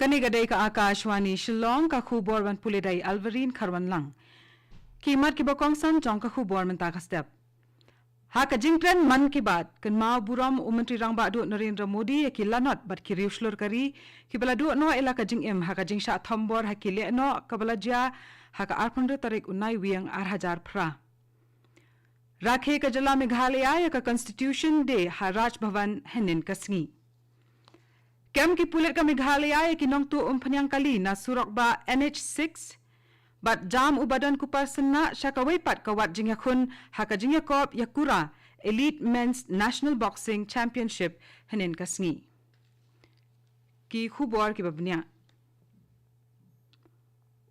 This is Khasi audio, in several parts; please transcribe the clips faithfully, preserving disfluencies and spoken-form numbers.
Kane ka dei ka Akashvani Shillong, ka khubor ban pule da i Alvarine Kharwanlang. Ki mat kiba kongsan jong ka khubor mynta ka step. Ha ka jingkren Mann Ki Baat, kynmaw burom u Myntri Rangbah Duh Narendra Modi ïa ki lanot bad ki riewshlur ka ri kiba la duh noh ïa la ka jingim ha ka jingshah thombor ha ki lehnoh kaba la jia ha ka arphew hynriew tarik u Naiwieng ar hajar phra. Rakhe ka jylla Meghalaya ïa ka Constitution Day ha Raj Bhavan hynnin ka sngi. Kem ki pulit ka Meghalaya ïa ki nongtuh umphniang kali na surok bah N H six bad jam u Badon Kupar Synnah sha kawei pat ka wat jingïakhun ha ka jingïakop ïa Kura Elite Men's National Boxing Championship hynnin ka sngi. Ki khubor kiba bniah.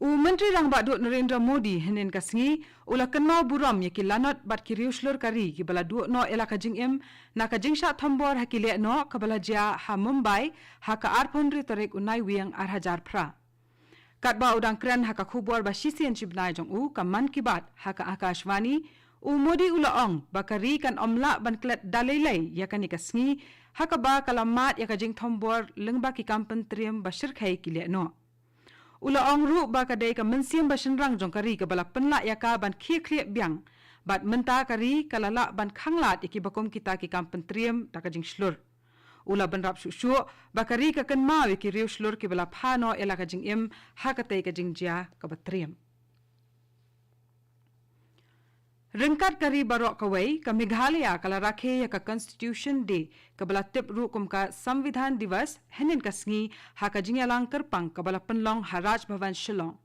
U Myntri Rangbah Duh Narendra Modi hynnin ka sngi u la kynmaw burom ïa ki lanot bad ki riewshlur ka ri kiba la duh noh ïa la ka jingim na ka jingshah thombor ha ki lehnoh kaba la jia ha Mumbai ha ka arphew hynriew tarik u Naiwieng ar hajar phra. Katba u dang kren ha ka khubor ba shisien shi bnai jong u ka Mann Ki Baat ha ka Akashvani, u Modi u la ong ba ka ri kan ym lah ban klet da lei lei ïa kane ka sngi ha kaba ka la mad ïa ka jingthombor lyngba ki kam pyntriem ba shyrkhei ki lehnoh. U la ong ruh ba ka dei ka mynsiem ba shynrang jong ka ri kaba la pynlah ïa ka ban khie khlieh biang. Bad mynta ka ri ka la lah ban khanglad ïa kiba kum kita ki kam pyntriem da ka jingshlur. U la bynrap shuh shuh ba ka ri ka kynmaw ïa ki riewshlur kiba la phah noh ïa la ka jingim ha katei ka jingjia kaba triem. Ryngkat ka ri baroh kawei, ka Meghalaya ka la rakhe ïa ka Constitution Day kaba la tip ruh kum ka Samvidhan Diwas hynnin ka sngi ha ka jingïalang kyrpang kaba la pynlong ha Raj Bhavan Shillong.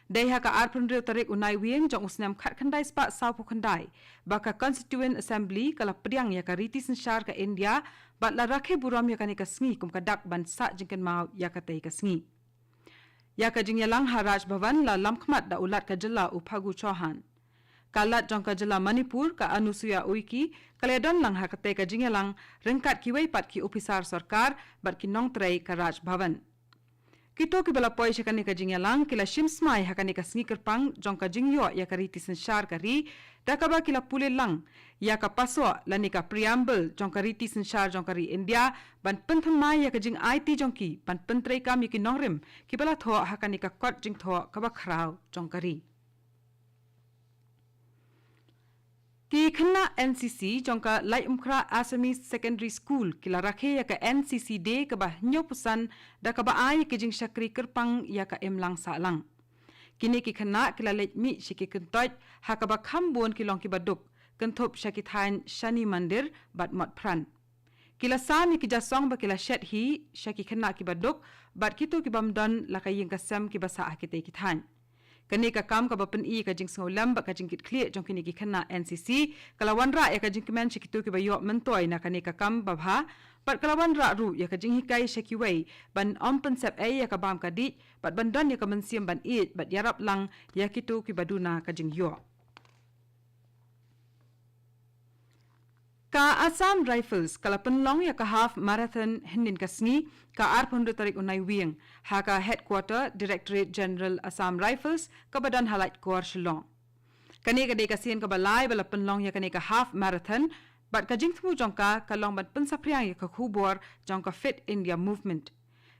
Dei ha ka arphew hynriew tarik u Naiwieng jong u snem khatkhyndai spah sawphew khyndai ba ka Constituent Assembly ka la pdiang ïa ka riti synshar ka India bad la rakhe burom ïa kane ka sngi kum ka dak ban sah jingkynmaw ïa katei ka sngi. Ïa ka jingïalang ha Raj Bhavan la lamkhmat da u Lat ka jylla u Phagu Chauhan. Ka Lat jong ka jylla Manipur ka Anusuiya Uikey ka la ïadon lang ha katei ka jingïalang ryngkat kiwei pat ki ophisar sorkar bad ki nongtrei ka Raj Bhavan. Kito kiba la poi sha kane ka jingïalang ki la shim smai ha kane ka sngi kyrpang jong ka jingïoh ïa ka riti synshar ka ri da kaba ki la pule lang ïa ka pasok lane ka preamble jong ka riti synshar jong ka ri India ban pynthymmai ïa ka jingaiti jong ki ban pyntreikam ïa ki nongrim kiba la thoh ha kane ka kot jingthoh kaba khraw jong ka ri. Ki khynnah N C C jong ka Laitumkhrah Assamese Secondary School ki la rakhe ïa ka N C C Day kaba hynñiewphew san da kaba ai ïa ki jingshakri kyrpang ïa ka imlang sahlang. Kine ki khynnah ki la leit mih sha ki kyntoit ha kaba kham bun ki long kiba duk, kynthup sha ki thaiñ Shani Mandir bad Motphran. Ki la sam ïa ki jingïaseng ba ki la shet hi sha ki khynnah kiba duk bad kito ki bym don la ka ïing ka sem kiba sah ha kitei ki thaiñ. Kane ka kam kaba pyni ka jingsngewlem bad ka jingkitkhlieh jong kine ki khynnah N C C ka la wanrah ïa ka jingkmen sha kito kiba ïoh myntoi na kane ka kam babha bad ka la wanrah ruh ïa ka jinghikai sha kiwei ban ym pynsep ei ïa ka bam ka dih bad ban don ïa ka mynsiem ban ïeit bad ïarap lang ïa kito kiba duna ka jingïoh. Ka Assam Rifles ka la pynlong ïa ka Half Marathon hynnin ka sngi, ka arphew hynriew tarik u Naiwieng ha ka Headquarter Directorate General Assam Rifles kaba don ha Laitkor Shillong. Kane ka dei ka sien kaba lai ba la pynlong ïa kane ka Half Marathon bad ka jingthmu jong ka ka long ban pynsaphriang ïa ka khubor jong ka Fit India Movement.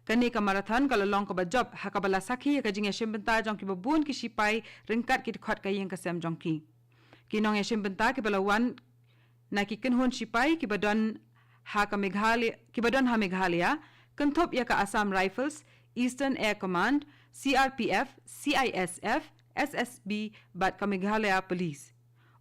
Kane ka marathon ka la long kaba jop ha kaba la sakhi ïa ka jingïashim bynta jong kiba bun ki shipai ryngkat ki dkhot ka ïing ka sem jong ki. Ki nongïashim bynta kiba la wan na ki kynhun shipai kiba don ha ka Meghalaya, kiba don ha Meghalaya, kynthup ïa ka Assam Rifles, Eastern Air Command, C R P F, C I S F, S S B bad ka Meghalaya Police.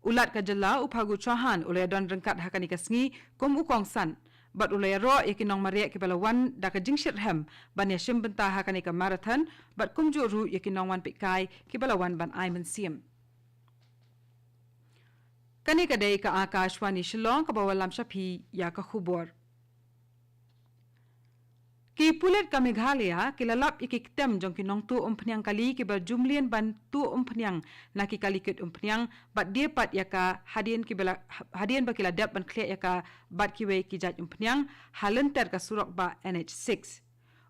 U Lat ka jylla u Phagu Chauhan u la ïadon ryngkat ha kane ka sngi kum u kongsan bad u la ïaroh ïa ki nongmareh kiba la wan da ka jingshitrhem ban ïashim bynta ha kane ka marathon bad kumjuh ruh ïa ki nongwan peitkai kiba la wan ban ai mynsiem. Kane ka dei ka Akashvani Shillong kaba wallam sha phi ïa ka khubor. Ki pulit ka Meghalaya ki la lap ïa ki ktem jong ki nongtuh umphniang kali kiba jumlien ban tuh umphniang na ki kali kit umphniang bad die pat ïa ka hadien kiba la, hadien ba ki la dep ban khleh ïa ka bad kiwei ki jait umphniang ha lynter ka surok bah N H six.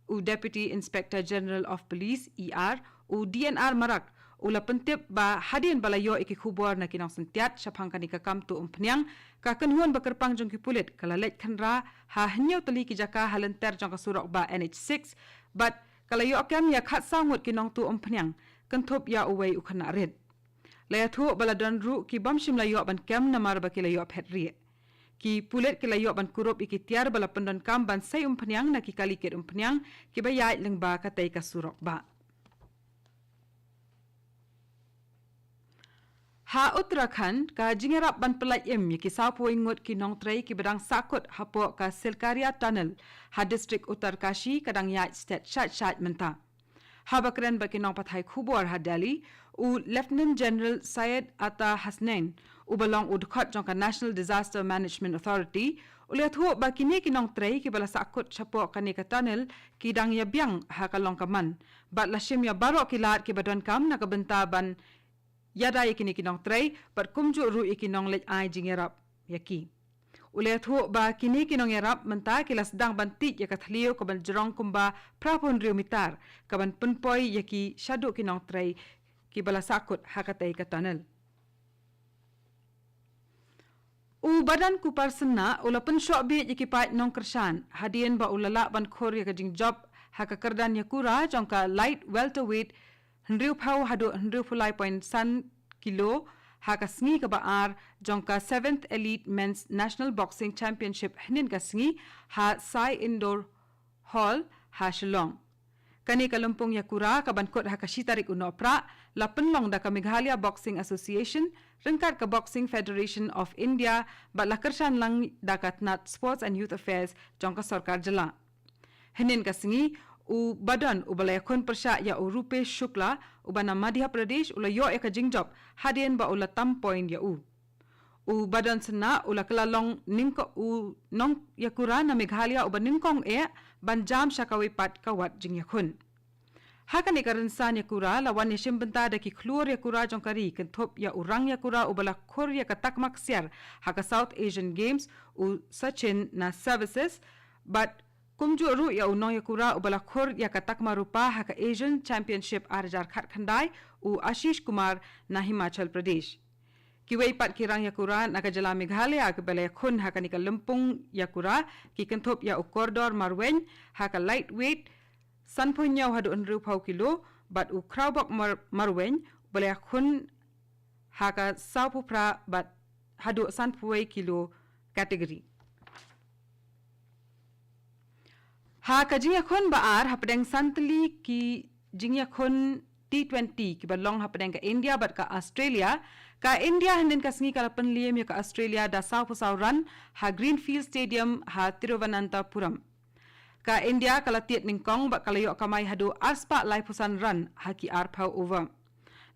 U Deputy Inspector General of Police, E R, u D N R Marak, u la pyntip ba hadien ba la ïoh ïa ki khubor na ki nongsyntiat shaphang kane ka kam tuh umphniang, ka kynhun ba kyrpang jong ki pulit ka la leit khynra ha hynñiew tylli ki jaka ha lynter jong ka surok bah N H six bad ka la ïoh kem ïa khatsaw ngut ki nongtuh umphniang, kynthup ïa uwei u khynnah rit. La ïathuh ba la don ruh ki bym shym la ïoh ban kem namar ba ki la ïoh phet rieh. Ki pulit ki la ïoh ban kurup ïa ki tiar ba la pyndonkam ban sei umphniang na ki kali kit umphniang kiba ïaid lyngba katei ka surok bah. Ha Uttarakhand, ka jingïarap ban pyllait im ïa ki sawphew ngut ki nongtrei kiba dang sahkut hapoh ka Silkaria Tunnel ha district Uttarkashi ka dang ïaid stet shait shait mynta. Haba kren bad ki nongpathai khubor ha Delhi, u Lieutenant General Syed Ata Hasnain, uba long u dkhot jong ka National Disaster Management Authority, u la ïathuh ba kine ki nongtrei kiba la sahkut shapoh kane ka tunnel ki dang ïabiang ha ka long ka man bad la shim ïa baroh ki lad kiba donkam na ka bynta ban ïada ïa kine ki nongtrei bad kumjuh ruh ïa ki nongleit ai jingïarap ïa ki. U la ïathuh ba kine ki nongïarap mynta ki la sdang ban tih ïa ka thliew kaba jrong kumba phra phew hynriew mitar kaban pynpoi ïa ki shaduh ki nongtrei kiba la sahkut ha katei ka tunnel. U Badan Kupar Synna u la pynshoh bieit ïa ki paid nongkyrshan hadien ba u la lah ban khur ïa ka jingjop ha ka kyrdan ïakura jong ka light welterweight, hynriewphew haduh hynriewphew lai point san kilo, ha ka sngi kaba ar jong ka seventh Elite Men's National Boxing Championship hynnin ka sngi ha Sai Indoor Hall ha Shillong. Kane ka lympung ïakura kaban kut ha ka shi tarik u Nohprah, la pynlong da ka Meghalaya Boxing Association ryngkat ka Boxing Federation of India bad la kyrshan lang da ka tnat Sports and Youth Affairs jong ka sorkar jylla. Hynnin ka sngi, u Badan uba la ïakhun pyrshah ïa u Rupesh Shukla uba na Madhya Pradesh u la ïoh ïa ka jingjop hadien ba u la tam point ïa u. U Badan Synna u la kylla long nyngkong u nongïakura na Meghalaya uba nyngkong eh ban jam sha kawei pat ka wat jingïakhun. Ha kane ka rynsan ïakura la wan ïashim bynta da ki khlur ïakura jong ka ri kynthup ïa u rang ïakura uba la khur ïa ka takma ksiar ha ka South Asian Games, u Sachin na Services, bad kumjuh ruh ïa u nongïakura uba la khur ïa ka takma rupa ha ka Asian Championship ar hajar khatkhyndai, u Ashish Kumar na Himachal Pradesh. Kiwei pat ki rang ïakura na ka jylla Meghalaya kiba la ïakhun ha kane ka lympung ïakura ki kynthup ïa u Kordor Marwein ha ka lightweight, sanphew hynñiew haduh hynriewphew kilo, bad u Khrawbok Mar-, Marwein uba la ïakhun ha ka sawphew phra bad haduh sanphew wei kilo category. Ha ka jingïakhun ba ar hapdeng san tylli ki jingïakhun T twenty kiba long hapdeng ka India bad ka Australia, ka India hynnin ka sngi ka la pynliem ïa ka Australia da sawphew saw run ha Greenfield Stadium ha Thiruvananthapuram. Ka India ka la tied nyngkong bad ka la ïoh kamai haduh arspah laiphew san run ha ki arphew over.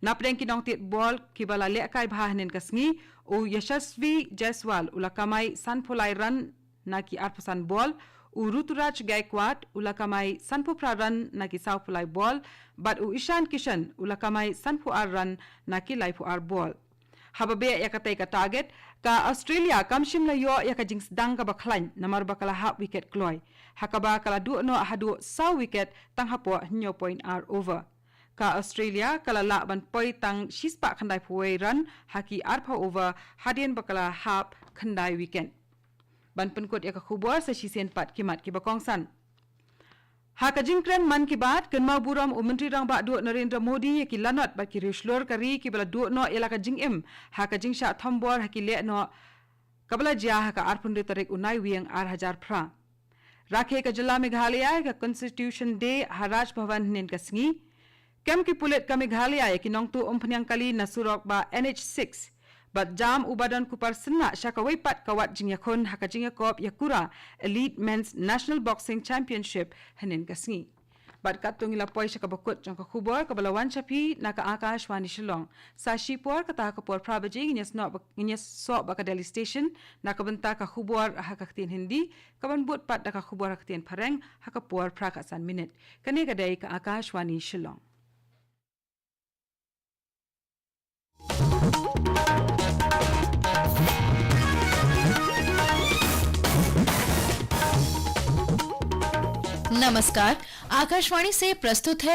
Napdeng ki nongtied bol kiba la lehkai bha hynnin ka sngi, u Yashasvi Jaiswal u la kamai sanphew lai run na ki arphew san bol, u Ruturaj Gaikwad u la kamai sanphew phra run na ki sawphew lai bol, bad u Ishan Kishan u la kamai sanphew ar run na ki laiphew ar bol. Haba beh ïa katei ka target, ka Australia kam shym la ïoh ïa ka jingsdang kaba khlaiñ namar ba ka la hap wicket kloi, ha kaba ka la duh noh haduh saw wicket tang hapoh hynñiew point ar over. Ka Australia ka la lah ban poi tang shispah khyndaiphew wei run ha ki arphew over hadien ba ka la hap khyndai wicket. Ban pynkut ïa ka khubor sa shisien pat ki mat kiba kongsan. Ha ka jingkren Mann Ki Baat, kynmaw burom u Myntri Rangbah Duh Narendra Modi ïa ki lanot bad ki riewshlur ka ri kiba la duh noh ïa la ka jingim ha ka jingshah thombor ha ki lehnoh kaba la jia ha ka arphew hynriew tarik u Naiwieng ar hajar phra. Rakhe ka jylla Meghalaya ïa ka Constitution Day ha Raj Bhavan hynnin ka sngi. Kem ki pulit ka Meghalaya ïa ki nongtuh umphniang kali na surok bah N H six bad jam u Badan Kupar Synna sha kawei pat ka wat jingïakhun ha ka jingïakop ïakura Elite Men's National Boxing Championship hynnin ka sngi. Bad katto ngi la poi sha kaba kut jong ka khubor kaba la wan sha phi na ka Akashvani Shillong. Sa shipor kata ha ka por phra baje ngin ïasoh bad, ngin ïasoh bad ka Delhi Station na ka bynta ka khubor ha ka ktien Hindi, kaban bud pat da ka khubor ha ka ktien Phareng ha ka por phra khatsan minit. Kane ka dei ka Akashvani Shillong. नमस्कार, आकाशवाणी से प्रस्तुत है